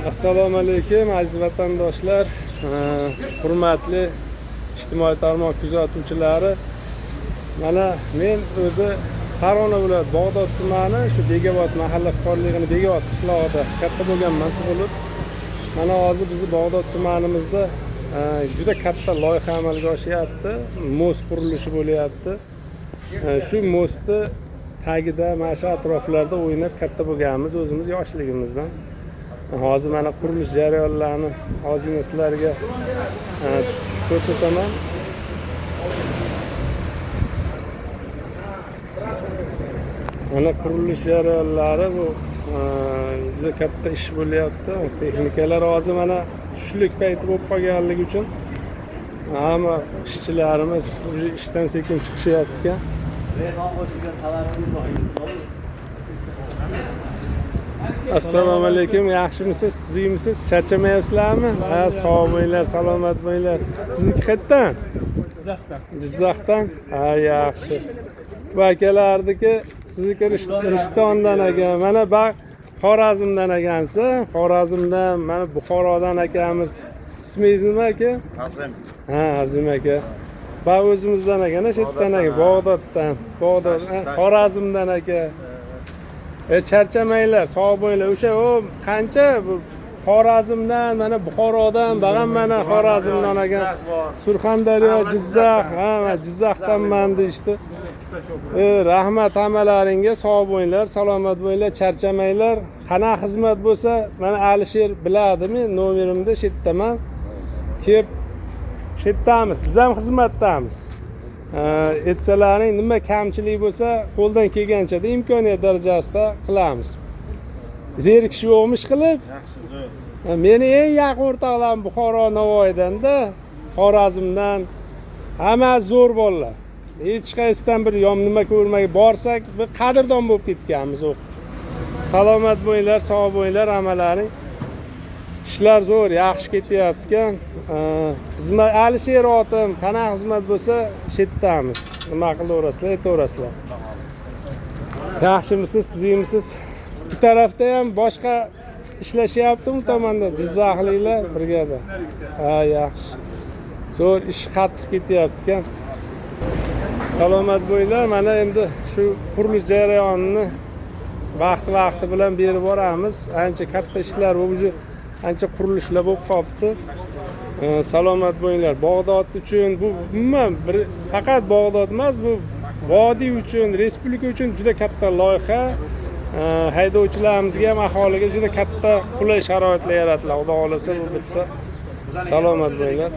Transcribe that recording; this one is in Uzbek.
Assalomu alaykum, aziz vatandoshlar, hurmatli ijtimoiy tarmoq kuzatuvchilari. Mana men o'zi Farg'ona viloyati Bog'dod tumani shu Begobod mahalla fuqaroligini Begobod qishlog'ida katta bo'lganman, tug'ilib. Mana hozir bizni Bog'dod tumanimizda juda katta loyiha amalga oshyapti. Most qurilishi bo'lyapti. Shu mostni tagida, mana shu atroflarda o'ynab katta bo'lganmiz o'zimiz yoshligimizdan. Hozir mana qurilish jarayonlarini ozgina sizlarga ko'rsataman. Mana qurilish jarayonlari bu juda katta ish bo'lyapti. Texnikalar hozir mana tushlik payti bo'lib qolganligi uchun hamma ishchilarimiz уже ishdan sekin chiqishyapti ekan. Assalomu alaykum, yaxshimisiz, tuzukmisiz, charchamayapsizlarmi? Ha, sog' bo'linglar, salomat bo'linglar. Sizniki qayerdan? Jizzaxdan. Jizzaxdan? Ha, yaxshi. Bu akalarniki, sizniki Rishtondan ekan. Mana Xorazmdan ekansiz. Xorazmdan, mana Buxorodan akamiz. Ismingiz nima aka? Azim. Ha, Azim aka. Va o'zimizdan ekan, shu yerdan ekan, Bog'doddan. Bog'dod, Xorazmdan aka. Charchamanglar, sog' bo'linglar. O'sha u qancha bu Xorazmdan, mana Buxorodan, bag'am mana Xorazmdan ekan. Surxondaryo, Jizzax, ha, mana Jizzaxdanman deyishdi. Rahmat hammalaringga, sog' bo'linglar, salomat bo'linglar, charchamanglar. Qanaqa xizmat bo'lsa, mana Alisher biladi, men nomerimda shu yerdaman. Kelib shu yerdamiz, biz ham xizmatdamiz. Aytsalaring nima kamchilik bo'lsa, qo'ldan kelganchada imkoniyat darajasida qilamiz. Zerikish yo'qmish qilib. Yaxshi, zo'r. Meni eng yaqin o'rtoqlarim Buxoro, Navoiydan-da, Xorazmdan. Hammasi zo'r bolalar. Hech qaysidan bir yom nima ko'rmagan borsak, bir qadrdon bo'lib ketganmiz. Salomat bo'linglar, sog' bo'linglar hammalaring. Ishlar zo'r, yaxshi ketyapti ekan. Xizmat Alisher otim, qanaqa xizmat bo'lsa, shu yerdamiz. Nima qilaverasizlar, aytaverasizlar. Yaxshimisiz, tuzukmisiz? Bu tarafda ham boshqa ishlashyapti, u tomonda jizzaxliklar brigada. Ha, yaxshi. Zo'r ish qattiq ketyapti ekan. Salomat bo'linglar. Mana endi shu qurilish jarayonini vaqti-vaqti bilan berib boramiz. Ancha katta ishlar bo'lib, уже ancha qurilishlar bo'lib qolibdi. Salomat bo'linglar. Bog'dod uchun bu umuman bir faqat Bog'dod emas, bu vodiy uchun, respublika uchun juda katta loyiha. Haydovchilarimizga ham, aholiga juda katta qulay sharoitlar yaratiladi. Xudo xohlasa bu bitsa. Salomat bo'linglar.